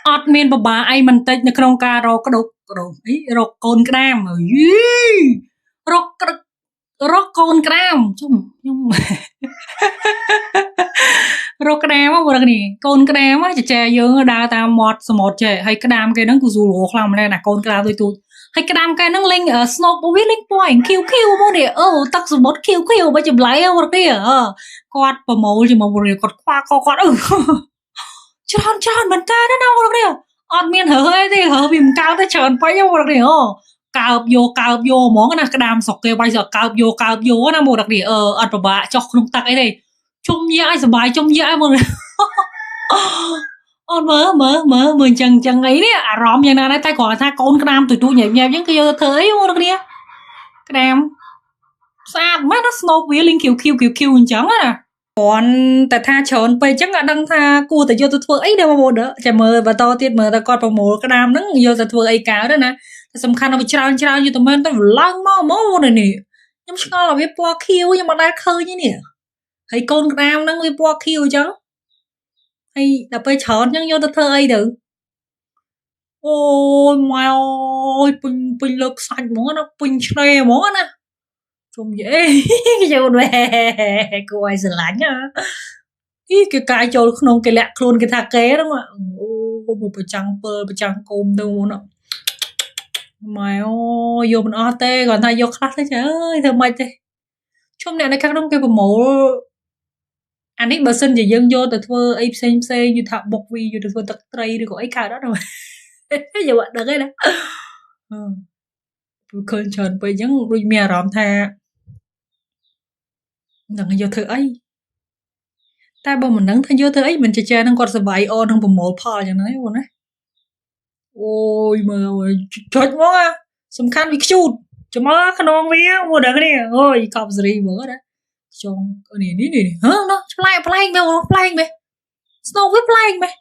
អត់មានបបាអីមិនតិចនៅក្នុងការរកក្តុកក្តុកអីរកកូនក្តាមយីរកក្ររកកូនក្តាមជុំខ្ញុំរកក្តាមមកបងនេះកូនក្តាមចចែយើងដើរតាមមាត់សមុទ្រចេះហើយក្តាមគេហ្នឹងគឺស្រួលរកខ្លាំងមែនណាកូនក្តាមដូចទូចហើយក្តាមគេហ្នឹងលេងស្នូកវាលេងពណ៌ខៀវខៀវមកនេះអូទឹកសមុទ្រខៀវខៀវបើចម្លែកមកនេះគាត់ប្រមូលជាមួយគាត់ខ្វាកគាត់អឺច្រើនច្រើនមែនតើណាបងនេះអត់មានរើអីទេរើវាមិនកើតទេច្រើនពេកបងនេះអូកើបយកកើបយកហ្មងណាក្តាមស្រុកគេវាយស្រុកកើបយកកើបយកណាមកនេះអឺអត់ពិបាកចុះក្នុងទឹកអីទេជុំយ៉ាឲ្យសុបាយជុំយ៉ាឲ្យមកអូនមើលមើលមើលមើលអញ្ចឹងអញ្ចឹងអីនេះអារម្មណ៍យ៉ាងណាដែរតែគ្រាន់តែថាកូនក្តាមទូទូញ៉ែបញ៉ែបអញ្ចឹងគេយកទៅធ្វើអីមកនេះក្តាមស្អាតមែនណាស្នូកវាលីងខៀវខៀវខៀវខៀវអញ្ចឹងណាគ្រាន់តែថាច្រើនពេកអញ្ចឹងអត់ដឹងថាគួរតែយកទៅធ្វើអីដែរបងប្អូនចាំមើលបន្តទៀតមើលតែគាត់ប្រមូលក្តាមហ្នឹងយកទៅធ្វើអីកើតណាតែសំខាន់ថាវាច្រើនច្រើនយកទៅមែនទៅឡើងមកហ្មងនេះខ្ញុំឆ្ងល់ថាវាពណ៌ខៀវខ្ញុំអត់ដែលឃើញទេនេះហើយកូនក្តាមហ្នឹងវាពណ៌ខៀវអញ្ចឹងហើយដល់ពេលច្រើនអញ្ចឹងយកទៅធ្វើអីទៅអូយម៉ែអើយពេញពេញលើកសាច់ហ្មងណាពេញឆ្នេរហ្មងណាជុំយេគេយកវ៉េគួរឲ្យស្រឡាញ់ណាអីគេកាយចូលក្នុងគេលាក់ខ្លួនគេថាគេហ្នឹងអូមកប្រចាំងពិលប្រចាំងគោមទៅណាម៉ែអូយកមិនអស់ទេគ្រាន់ថាយកខ្លះទៅចាអើយធ្វើម៉េចទេជុំអ្នកនៅខាងក្នុងគេប្រមូលអានេះបើសិនជាយើងយកទៅធ្វើអីផ្សេងផ្សេងយូថាបុកវីយកទៅធ្វើទឹកត្រីឬក៏អីកើតអត់យកអត់ដឹងទេណាព្រោះឃើញច្រើនពេកអញ្ចឹងដូចមានអារម្មណ៍ថានឹងយកធ្វើអីតែបើមិនដឹងថាយកធ្វើអីមិនចេះនឹងគាត់សប្បាយអូននឹងប្រមូលផលអញ្ចឹងហ្នឹងបងណាអូយមើលចុចមកសំខាន់វាខ្ជូតចាំមើលខ្នងវាមកដឹងនេះអូយកប់សេរីមើលណាខ្យងនេះនេះនេះហ៎ណោះប្លែកប្លែកមែនប្លែកមែនស្នូកវាប្លែកមែន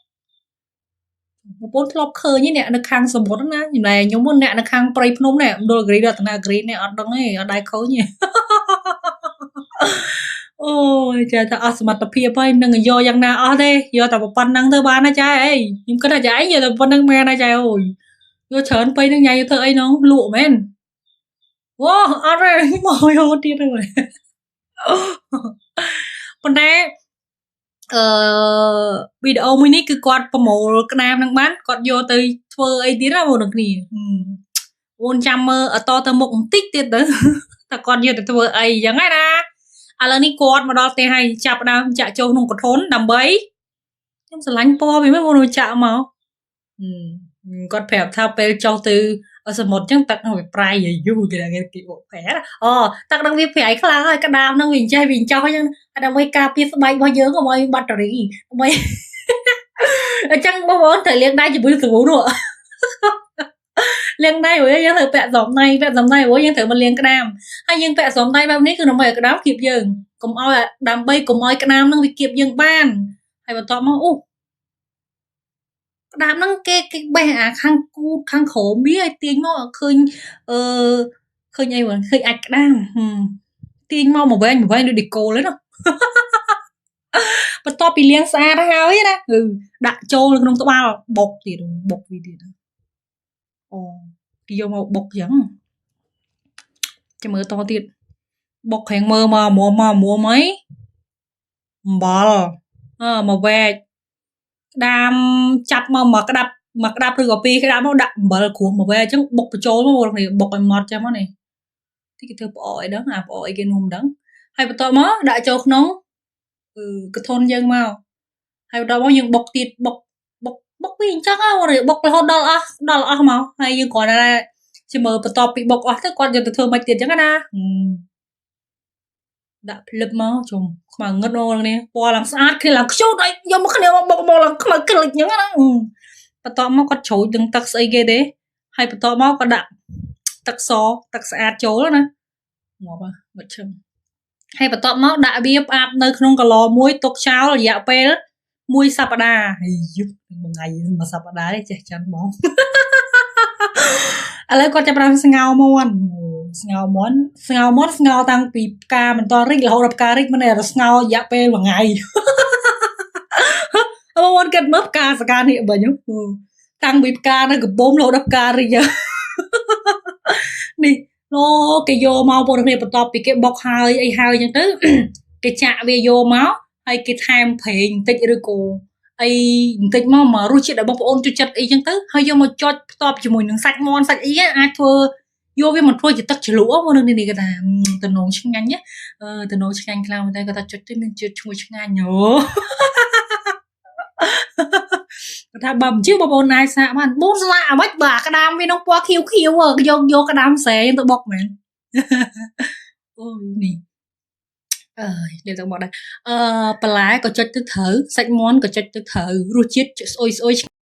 បងប្អូនធ្លាប់ឃើញអ្នកនៅខាងសមុទ្រណាចំណែកខ្ញុំអ្នកនៅខាងព្រៃភ្នំនេះមណ្ឌលគិរីរតនាគិរីនេះអត់ដឹងទេអត់ដែរឃើញទេអូយចាថាអស់សមត្ថភាពហើយនឹងយកយ៉ាងណាអស់ទេយកតែប៉ុណ្្នឹងទៅបានណាចាអីខ្ញុំគិតថាចាអីយកតែប៉ុណ្្នឹងមែនណាចាអូយយកច្រើនពេកនឹងញ៉ៃយកធ្វើអីនោះលក់មែនអូអត់ទេមកយកទៀតហើយប៉ុន្តែអឺវីដេអូមួយនេះគឺគាត់ប្រមូលក្តាមនឹងបានគាត់យកទៅធ្វើអីទៀតណាបងប្អូនគ្នាអូនចាំមើលអតទៅមុខបន្តិចទៀតទៅតើគាត់យកទៅធ្វើអីយ៉ាងណាណាឥឡូវនេះគាត់មកដល់ផ្ទះហើយចាប់ដើមចាក់ចូលក្នុងកធនដើម្បីខ្ញុំស្រឡាញ់ពណ៌វាមែនបងចាក់មកគាត់ប្រាប់ថាពេលចុះទៅសមុទ្រចឹងទឹកនឹងវាប្រៃយូរគេគេបកប្រែអូទឹកនឹងវាប្រៃខ្លាំងហើយក្តាមនឹងវាចេះវាចោះចឹងដើម្បីការពារស្បែករបស់យើងកុំឲ្យបាក់តេរីដើម្បីអញ្ចឹងបងប្អូនត្រូវលាងដៃជាមួយសាប៊ូនោះលាងដៃព្រោះយើងត្រូវពាក់ស្រោមដៃពាក់ស្រោមដៃព្រោះយើងត្រូវមកលាងក្តាមហើយយើងពាក់ស្រោមដៃបែបនេះគឺដើម្បីឲ្យក្តាមគៀបយើងកុំឲ្យដើម្បីកុំឲ្យក្តាមនឹងវាគៀបយើងបានហើយបន្ទាប់មកអូក្តាមហ្នឹងគេគេបេះអាខាងគូតខាងក្រោមវាឲ្យទាញមកឃើញអឺឃើញអីបងឃើញអាចក្តាមទាញមកមកវែងមកវែងដូចឌីកូលហ្នឹងបន្ទាប់ពីលាងស្អាតហើយណាគឺដាក់ចូលក្នុងត្បាល់បុកទៀតបុកវាទៀតអូគេយកមកបុកចឹងចាំមើលតទៀតបុកខាងមើលមកមួមកមួមអីអំបិលអឺមកវែកក្តាមចាប់មកមកក្តាប់មកក្តាប់ឬក៏ពីរក្តាប់មកដាក់អំបិលគ្រួសមកវែកអញ្ចឹងបុកបញ្ចូលមកនេះបុកឲ្យម៉ត់ចឹងមកនេះទីគេធ្វើផ្អកអីដឹងអាផ្អកអីគេនោះមិនដឹងហើយបន្ទាប់មកដាក់ចូលក្នុងគឺកធនយើងមកហើយបន្ទាប់មកយើងបុកទៀតបុកបុកបុកវាអញ្ចឹងបុករហូតដល់អស់ដល់អស់មកហើយយើងគ្រាន់តែជាមើលបន្ទាប់ពីបុកអស់ទៅគាត់យកទៅធ្វើមិនទៀតអញ្ចឹងណាដាក់ភ្លឹបមកជុំខ្មៅងឹតមកនេះពណ៌ឡើងស្អាតគ្នាឡើងខ្ជូតឲ្យយកមកគ្នាមកបុកមកឡើងខ្មៅក្លិចអញ្ចឹងណាបន្ទាប់មកគាត់ជ្រោចនឹងទឹកស្អីគេទេហើយបន្ទាប់មកគាត់ដាក់ទឹកសទឹកស្អាតចូលណាងាប់មកឈឹងហើយបន្ទាប់មកដាក់វាផ្អាប់នៅក្នុងកឡមួយទុកចោលរយៈពេលមួយសប្តាហ៍ហើយយមួយថ្ងៃមួយសប្តាហ៍ទេចេះចាំបងឥឡូវគាត់ចាប់ផ្ដើមស្ងោមាន់ស្ងោមាន់ស្ងោមាន់ស្ងោតាំងពីផ្កាមិនតរិចរហូតដល់ផ្ការិចមិនតែស្ងោរយៈពេលមួយថ្ងៃបងប្អូនគិតមើលផ្កាសកានេះបើខ្ញុំ តាំងពីផ្កានៅកំពុងរហូតដល់ផ្ការីកនេះអូគេយកមកបងប្អូនគ្នាបន្ទាប់ពីគេបុកហើយអីហើយអញ្ចឹងទៅគេចាក់វាយកមកហើយគេថែមប្រេងបន្តិចឬក៏អីបន្តិចមករសជាតិដែលបងប្អូនចូលចិត្តអីចឹងទៅហើយយកមកចុចផ្ទាប់ជាមួយនឹងសាច់មាន់សាច់អីអាចធ្វើយកវាមកធ្វើជាទឹកជ្រលក់មកនឹងនេះគេថាតំណងឆ្ងាញ់ណាអឺតំណងឆ្ងាញ់ខ្លាំងតែគាត់ថាចុចទៅមានជាតិឈ្ងុយឆ្ងាញ់អូគាត់ថាបើមិនជឿបងប្អូនអាចសាកបានបងស្លាកអាម៉េចបើក្តាមវាក្នុងពណ៌ខៀវខៀវយកយកក្តាមស្រែទៅបុកមែនអូយនេះអើយនិយាយទៅមកដែរអឺបន្លែក៏ចុចទៅត្រូវសាច់មាន់ក៏ចុចទៅត្រូវរសជាតិស្អុយស្អុយ។